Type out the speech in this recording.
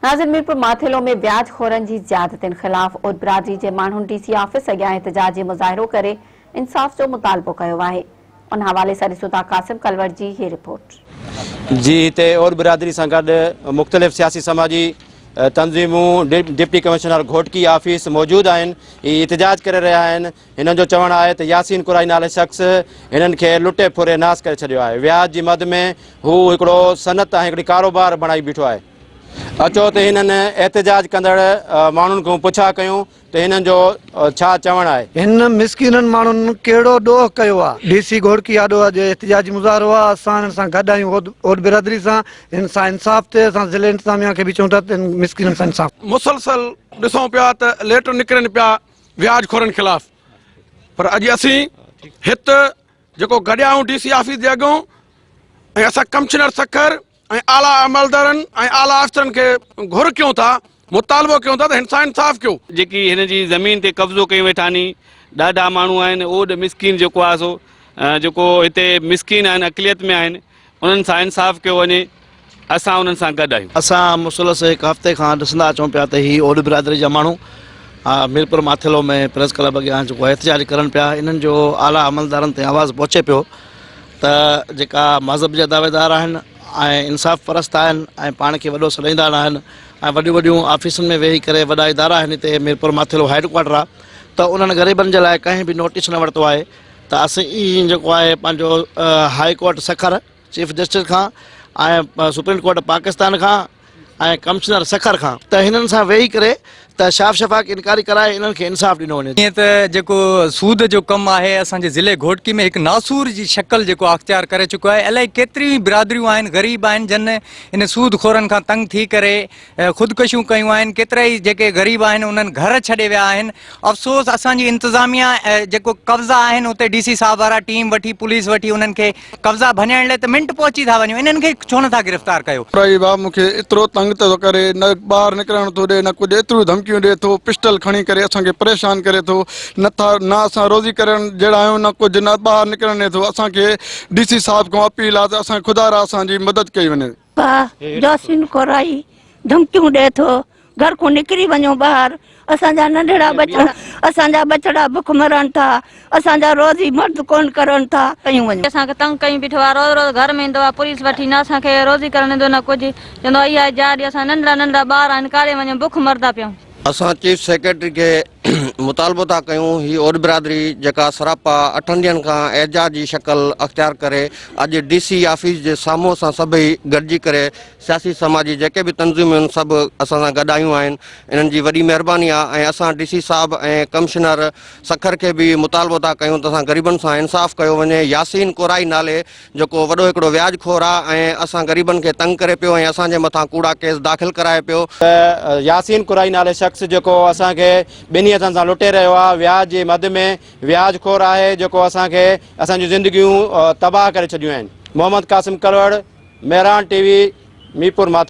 ناظر ميرپور ماٿيلو ۾ وياج خورن جي زيادتين خلاف اوڏ برادري جي ماڻهن ڊي سي آفيس اڳيان احتجاجي مظاهرو ڪري انصاف جو مطالبو ڪيو آهي ان حوالي سان ڏسون ٿا قاسم ڪلوڙ جي هي رپورٽ. جي هتي اوڏ برادري سان گڏ مختلف سياسي سماجي تنظيمون ڊپٽي ڪمشنر گهوٽڪي آفيس موجود آهن هي احتجاج ڪري رهيا آهن هنن جو چوڻ آهي ته ياسين ڪورائي نالي شخص هنن کي لٽي ڦري ناس ڪري ڇڏيو آهي وياج جي مد ۾ هو هڪڙو صنعت ۽ هڪڙي ڪاروبار بڻائي بيٺو آهي. اچو ته هنن احتجاج ڪندڙ ماڻهن کان پڇا ڪيون ته هنن جو ڇا چوڻ آهي. هن مسڪينن ماڻهن ڪهڙو ڏوهه ڪيو آ. ڊي سي گهوٽڪي آڏو اڄ احتجاجي مظاهرو آ اسان هنن سان گڏ آهيون اوڏ برادري سان هن سان انصاف ٿئي اسان ضلعي انتظاميا کي به چئون ٿا ته هن مسڪينن سان انصاف. مسلسل ڏسون پيا ته ليٽر نڪرن پيا وياج خورن خلاف پر اڄ اسين هت جيڪو گڏيا آهيون ڊي سي آفيس جي اڳيون ۽ اسان ڪمشنر سکر ۽ اعليٰ عملدارن ۽ اعليٰ آفيسرن کي گهر ڪيون ٿا، مطالبو ڪيون ٿا ته هن سان انصاف ڪيو. جيڪي هن جي زمين تي قبضو ڪيون ويٺا ني ڏاڍا ماڻهو آهن اوڏ مسڪين جيڪو آهي سو جيڪو هتي مسڪين آهن اقليت ۾ آهن انهن سان انصاف ڪيو وڃي اسان انهن سان گڏ آهيون. اسان مسلسل هڪ هفتي کان ڏسندا اچون پيا ته هي اوڏ برادري جا ماڻهو ميرپور ماٿيلو ۾ پريس ڪلب اڳيان جيڪو احتجاج ڪرن پيا انهن جو اعليٰ عملدارن تائين آواز پهچي پيو ته جيڪا مذهب جا دعويدار آهن ۽ انصاف پرست آهن ۽ پاڻ کي وڏو سڏائيندا آهن ۽ وڏيون وڏيون آفيسن ۾ ويهي ڪري وڏا ادارا آهن هتي ميرپور ماٿيلو هيڊ ڪوارٽر آهي ته انهن غريبن جي لاء ڪنهن به نوٽيس نه ورتو آهي ته اسين جيڪو آهي پنهنجو high court Sukkur chief justice کان ۽ سپريم ڪورٽ پاڪستان کان ۽ ڪمشنر سکر کان ته هنن سان ويهي ڪري ته شاف شفاق انڪوائري ڪرائي انهن کي انصاف ڏنو وڃي. جيئن ته جيڪو سود جو ڪم آهي اسان جي ضلعي گهوٽڪي ۾ هڪ ناسور جي شڪل جيڪو اختيار ڪري چڪو آهي الائي ڪيتريون ئي برادريون آهن غريب آهن جن ان سود خورن کان تنگ ٿي ڪري خودڪشيون ڪيون آهن ڪيترائي جيڪي غريب آهن انهن گهر ڇڏي ويا آهن افسوس اسان جي انتظاميا جيڪو قبضا آهن اتي ڊي سي صاحب وارا ٽيم وٺي پوليس وٺي انهن کي قبضا ڀڃائڻ لاء ته منٽ پهچي ٿا وڃون انهن کي ڇو نٿا گرفتار ڪيو. پرائي ڀاء مون کي ايترو تنگ ٿو ڪري نه ٻاهر نڪرڻ ٿو ڏي نه ڪجهه ايتريون ڌمڪيون ڏي ٿو پسٽل کڻي ڪري اسان کي پريشان ڪري ٿو نه ٿا نه اسان روزي ڪرڻ جهڙا آهيون نه ڪجهه نه ٻاهر نڪرڻ ڏي ٿو اسان کي ڊي سي صاحب کان اپيل آهي ته اسان خدا را اسان جي مدد ڪئي وڃي. ڀاء جاسين ڪورائي ڌمڪيون ڏئي ٿو گهر کان نڪري وڃو ٻاهر اسان جا ننڍڙا ٻچڙا اسان جا ٻچڙا بک مرن ٿا اسان جا روزي مرد ڪون ڪرن ٿا ڪيون وڃو. اسان کي تنگ ڪيون بيٺو آ روز روز گهر ۾ ايندو آ پوليس وٺي نه اسان کي روزي ڪرڻ ڏيندو نه ڪجهه چوندو آ اها جاء ڏي اسان ننڍڙا ننڍڙا ٻار آهن ڪاڏي وڃون بک مردا پيون. اسان چيف سيڪريٽري کي مطالبو ٿا ڪيون هي اوڏ برادري جيڪا سراپا اٺن ڏينهن کان احتجاج جي شڪل اختيار ڪري اڄ ڊي سي آفيس جي سامهون اسان سڀئي گڏجي ڪري سياسي سماجي جيڪي به تنظيمون آهن سڀ اسان سان گڏ آيون آهن انهن جي وڏي مهرباني آهي ۽ اسان ڊي سي صاحب ۽ ڪمشنر سکر کي به مطالبو ٿا ڪيون ته اسان غريبن سان انصاف ڪيو وڃي ياسين ڪورائي نالي جيڪو وڏو هڪڙو وياج خور آهي ۽ اسان غريبن کي تنگ ڪري پيو ۽ اسان جي مٿان ڪوڙا ڪيس داخل ڪرائي پيو. ته ياسين ڪورائي نالي شخص جيڪو اسان کي ٻنهي هٿن سان لٽي رهيو آهي وياج جي مد ۾ وياج خور آهي جيڪو اسان کي اسان جون زندگيون تباهه ڪري ڇڏيون آهن محمد قاسم ڪلوڙ مهراڻ ٽي وي ميرپور ماٿيلو.